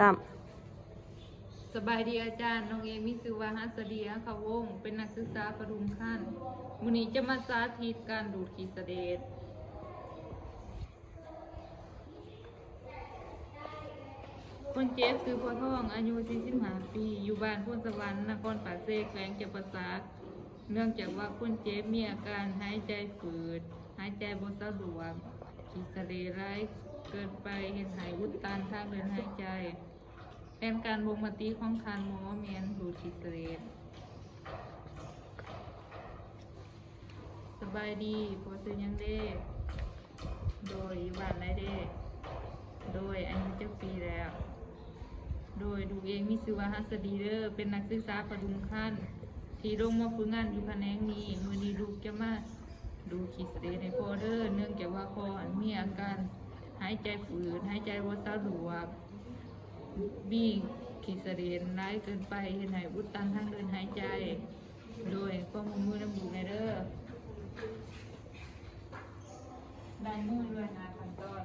ຕາມ. ສະບາຍດີອາຈານ, ນ້ອງເອງມີຊື່ວ່າ ຫັດສະດີ ອັກຂະວົງ, ເປັນນັກສຶກສາປະທຸມຂັ້ນ. ມື້ນີ້ຈະມາສາທິດການດູດຂີ້ສະເລດ. ຄົນເຈັບຊື່ພໍ່ທອງ ອາຍຸສີ່ສິບຫ້າປີ ຢູ່ບ້ານໂພນສະຫວັນ ນະຄອນປາກເຊ ແຂວງຈຳປາສັກ. ເນື່ອງຈາກວ່າຄົນເຈັບມີອາການຫາຍໃຈຝືດ, ຫາຍໃຈບໍ່ສະດວກ, ຂີ້ສະເລດຫຼາຍເກີນໄປ ເຮັດໃຫ້ອຸດຕັນທາງເດີນຫາຍໃຈ. ແຜນການບົ່ງມະຕິຂອງທ່ານໝໍແມ່ນດູດຂີ້ສະເລດ. ສະບາຍດີ, ພໍ່ຊື່ຫຍັງເດ? ໂດຍ, ຢູ່ບ້ານໃດເດ? ໂດຍ, ອາຍຸຈັກປີແລ້ວ? ໂດຍ, ລູກເອງມີຊື່ວ່າ ຫັດສະດີ ເດີ, ເປັນນັກສຶກສາປະຖົມຂັ້ນ ທີ່ລົງມາຝຶກງານຢູ່ຂະແໜງນີ້. ມື້ນີ້ລູກຈະມາດູດຂີ້ສະເລດໃຫ້ພໍ່ເດີ, ເນື່ອງຈາກວ່າພໍ່ຫັ້ນມີອາການຫາຍໃຈຝືດ, ຫາຍໃຈບໍ່ສະດວກ, ມີຂີ້ສະເລດຫຼາຍເກີນໄປ ເຮັດໃຫ້ອຸດຕັນທາງເດີນຫາຍໃຈ. ໂດຍ, ຄວາມຮ່ວມມືນຳລູກແດ່ເດີ. ລາຍມືດ້ວຍຫ້າຂັ້ນຕອນ.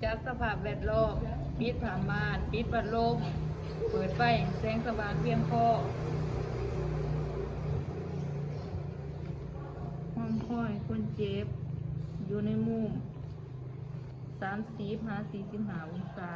ຈັດສະພາບແວດລ້ອມ, ປິດຜ້າມ່ານ, ປິດພັດລົມ, ເປີດໄຟໃຫ້ແສງສະຫວ່າງພຽງພໍ. ຫ້ອງຄອຍຄົນເຈັບຢູ່ໃນມຸມສາມສິບຫາສີ່ສິບຫ້າອົງສາ.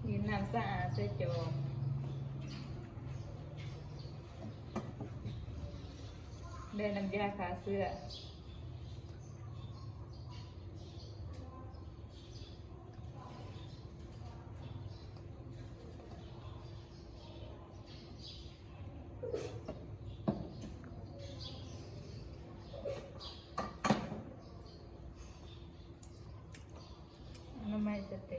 ດິນນ້ຳສະອາດໃສ່ຈອກ ແລະ ນ້ຳຢາຂ້າເຊື້ອ. ອະນາໄມສະເຕ.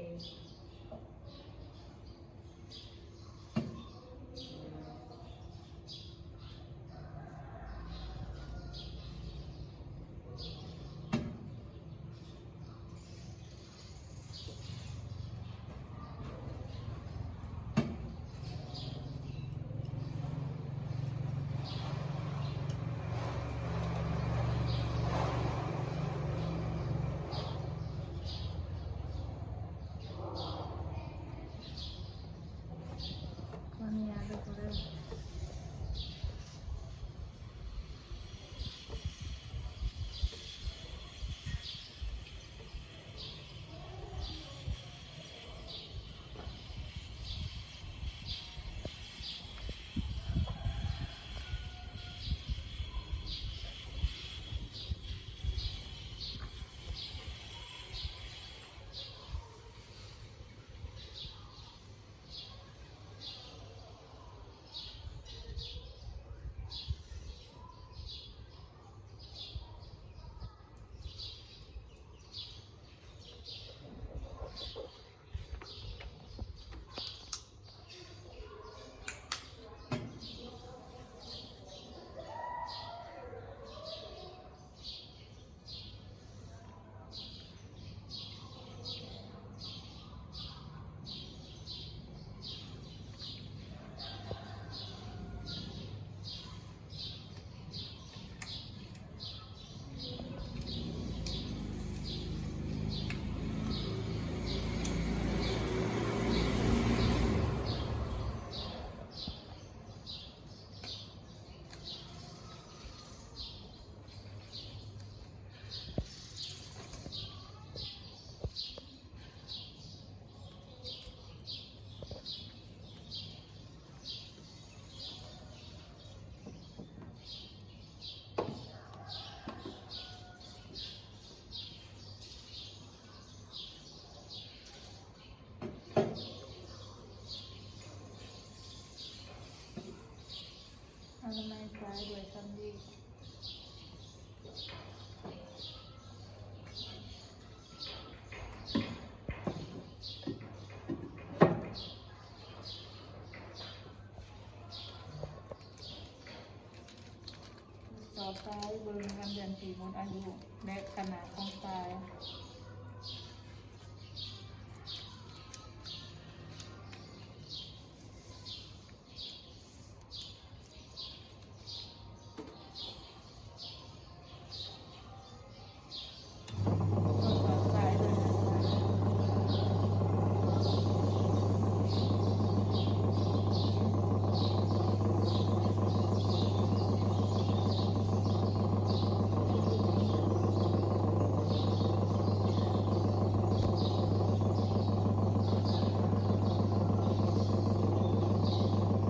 ທີ່ໝົດອາຍຸ ແລະ ຂະໜາດຂອງສາຍ.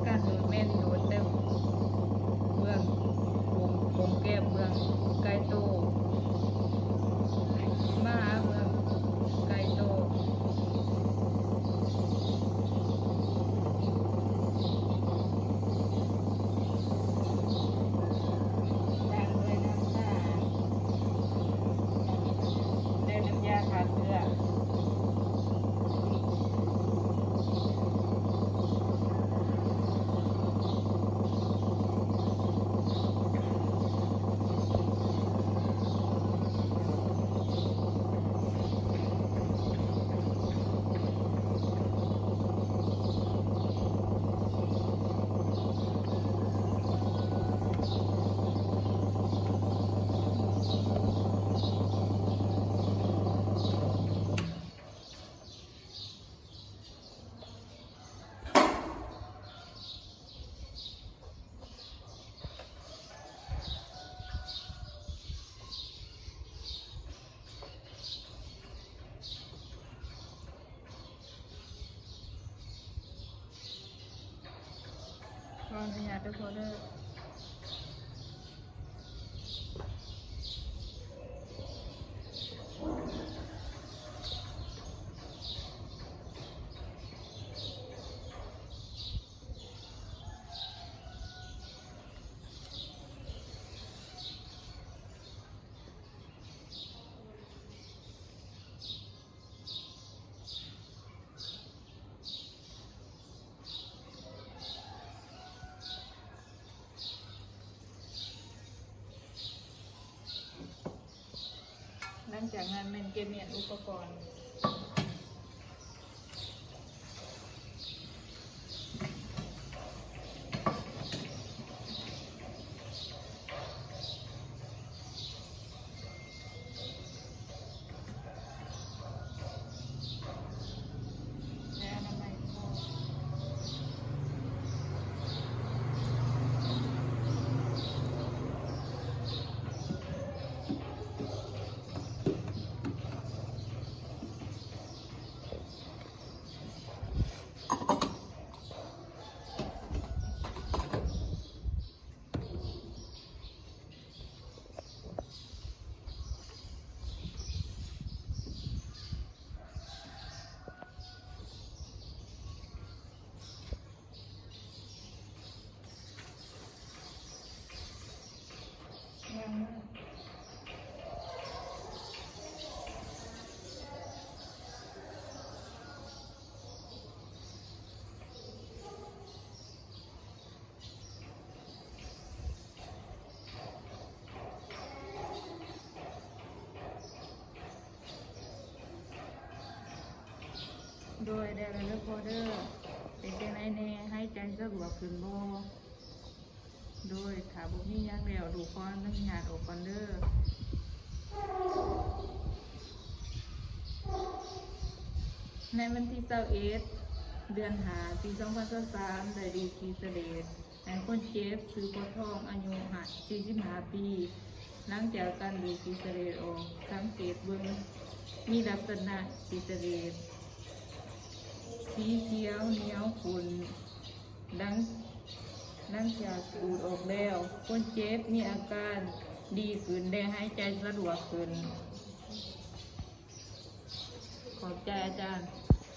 ການໂດນແມ່ນໂດນແຕ່ເບື້ອງກົງ ກົງແກ້ມເບື້ອງໃກ້ໂຕ້ ມາເບື້ອງໃກ້ໂຕ້. ລ້າງດ້ວຍນ້ຳສະອາດ ແລະ ນ້ຳຢາຂ້າເຊື້ອ. ຂໍອະນຸຍາດເດີພໍ່ເດີ. ຫຼັງຈາກນັ້ນແມ່ນເກັບມ້ຽນອຸປະກອນ. ໂດຍ ແລ້ວເດີພໍ່ເດີ. ເປັນຈັ່ງໃດແດ່? ຫາຍໃຈສະດວກຂຶ້ນບໍ່? ໂດຍ ຖ້າບໍ່ມີຫຍັງແລ້ວ ລູກຂໍອະນຸຍາດອອກກ່ອນເດີ. ໃນວັນທີຊາວເອັດ ເດືອນຫ້າ ປີສອງພັນຊາວສາມ ໄດ້ດູດກີດສະເລດໃຫ້ຄົນເຈັບ ຊື່ພໍ່ທອງ ອາຍຸຫ້າ ສີ່ສິບຫ້າປີ. ຫຼັງຈາກການດູດກີດສະເລດອອກ ສັງເກດເບິ່ງ ມີລັກສະນະກີດສະເລດສີຂຽວໜຽວຂຸ້ນ. ຫຼັງ ຫຼັງຈາກດູດອອກແລ້ວ ຄົນເຈັບມີອາການດີຂຶ້ນ ແລະ ຫາຍໃຈສະດວກຂຶ້ນ. ຂອບໃຈອາຈານ.